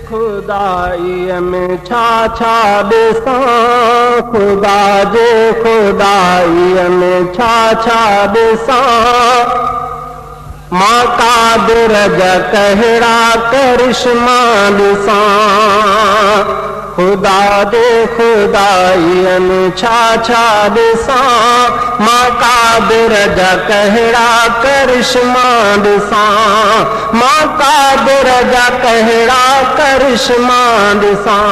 खुदाईअ में छा छा ॾिसां, ख़ुदा जे खुदाईअ में छा छा ॾिसां। मां क़ादिर जा कहिड़ा करिश्मा ॾिसां, ख़ुदा जे खुदाईअ में छा छा ॾिसां। मां क़ादिर जा कहिड़ा करिश्मा ॾिसां, मां क़ादिर जा कहिड़ा करिश्मा ॾिसां।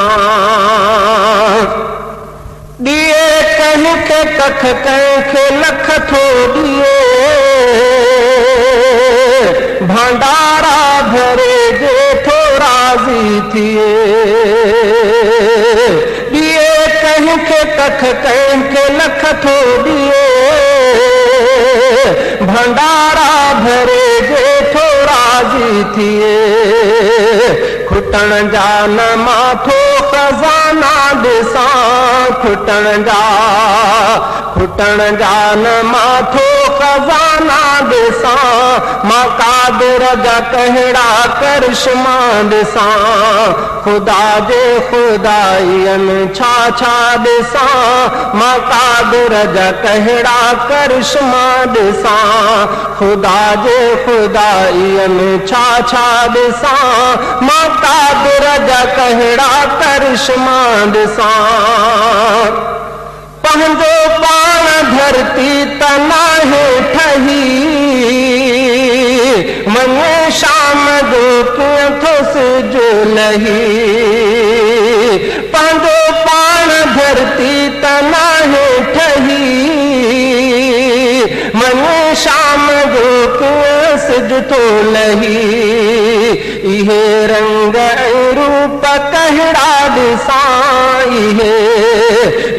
ॾिए कंहिंखे कख कंहिंखे लख थो ॾिए, भंडारा भरे जे थो राज़ी थिए। ॾिए कंहिंखे कख कंहिंखे लख थो ॾिए, भंडारा भरे जे थो राज़ी थिए। खुटण जा न मां थो ख़ज़ाना ॾिसां, खुटण जा न मां थो ख़ज़ाना ॾिसां। मां क़ादिर जा कहिड़ा करिश्मा ॾिसां, ख़ुदा जे खुदाईअ में छा छा ॾिसां। मां क़ादिर जा कहिड़ा करिश्मा ॾिसां, ख़ुदा जे खुदाईअ में छा छा ॾिसां। मां क़ादिर जा कहिड़ा करिश्मा ॾिसां। पंहिंजो पाण धरती त नाहे ठही, वञे शाम जो कीअं थो सिज लही। पंहिंजो पाण धरती त नाहे ठही, वञे शाम जो कीअं सिज थो लही। इहे रंग ऐं रूप कहिड़ा ॾिसां,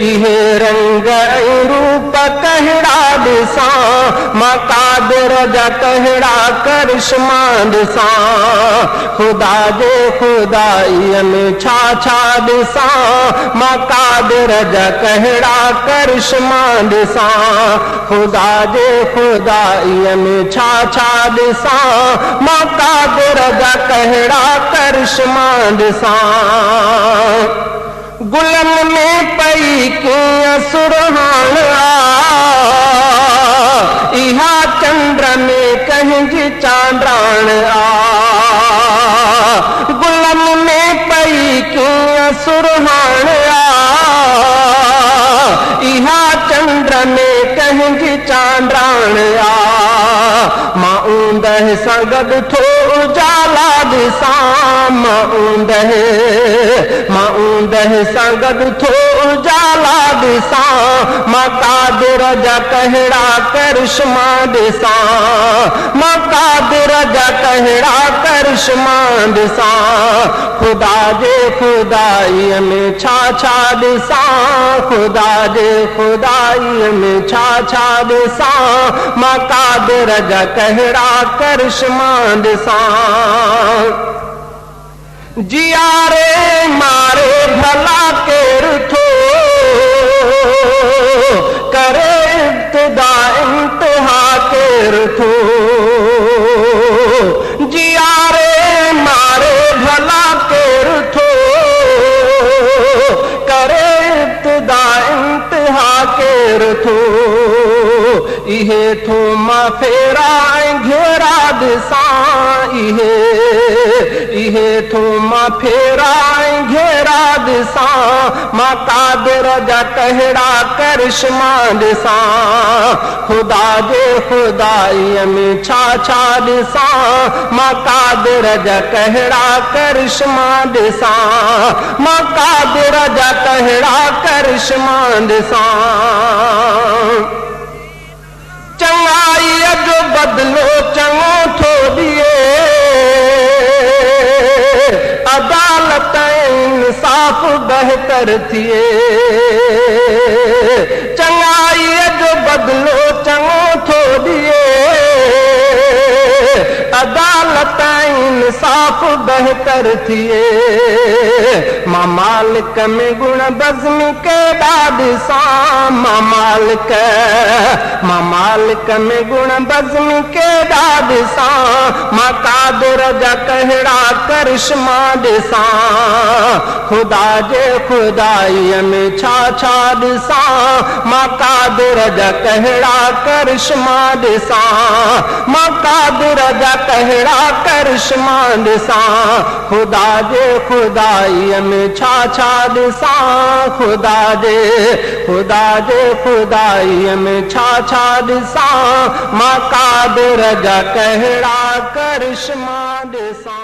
इहे रंग ऐं रूप कहिड़ा ॾिसां। मां क़ादिर जा कहिड़ा करिश्मा ॾिसां, ख़ुदा जे खुदाईअ में छा छा ॾिसां। मां क़ादिर जा कहिड़ा करिश्मा ॾिसां, ख़ुदा जे खुदाईअ में छा छा ॾिसां। मां क़ादिर जा कहिड़ा करिश्मा ॾिसां। गुलनि में पई कीअं सुरहाण आ, इहा चंड में कंहिंजी चांडाण आ। गुलनि में पई कीअं सुरहाण आ, इहा चंड में कंहिंजी चांडाण आ। मां ऊंदह सां गॾु थो उजाला ॾिसां, मां ऊंदह सां गॾु थो उजाला ॾिसां। मां क़ादिर जा कहिड़ा करिश्मा ॾिसां, मां क़ादिर जा कहिड़ा करिश्मा ॾिसां। ख़ुदा जे खुदाईअ में छा छा ॾिसां, ख़ुदा जे खुदाईअ में छा छा ॾिसां। मां क़ादिर जा कहिड़ा करिश्मा ॾिसां। जियारे मारे भला केरु थो करे, इब्तिदा इंतिहा केरु थो। जियारे मारे भला केरु थो करे, इब्तिदा इंतिहा केरु थो। इहे थो मां फेरा ऐं घेरा ॾिसां, इहे थो मां फेरा ऐं घेरा ॾिसां। मां क़ादिर जा कहिड़ा करिश्मा ॾिसां, ख़ुदा जे खुदाईअ में छा छा ॾिसां। मां क़ादिर जा कहिड़ा करिश्मा ॾिसां, मां क़ादिर जा कहिड़ा करिश्मा ॾिसां। चङाईअ जो बदिलो चङो थो ॾिए, अदालत ऐं इंसाफ़ बहितर थिए। चङाईअ जो बदिलो चङो थो ॾिए, अदालत ऐं انصاف بهتر ٿئي. مان مالڪ ۾ گڻ بزمي ڪيڏا ڏسان، مان مالڪ، مان مالڪ ۾ گڻ بزمي ڪيڏا ڏسان، مان قادر جا ڪهڙا ڪرشما ڏسان. خدا جي خدائيء ۾ ڇا ڇا ڏسان، مان قادر جا ڪهڙا ڪرشما ڏسان، مان قادر جا ڪهڙا ڪرشما ڏسان. خدا جي خدائيء ۾ ڇا ڇا ڏسان، خدا جي، خدا جي خدائيء ۾ ڇا ڇا ڏسان، مان قادر جا ڪهڙا ڪرشما ڏسان.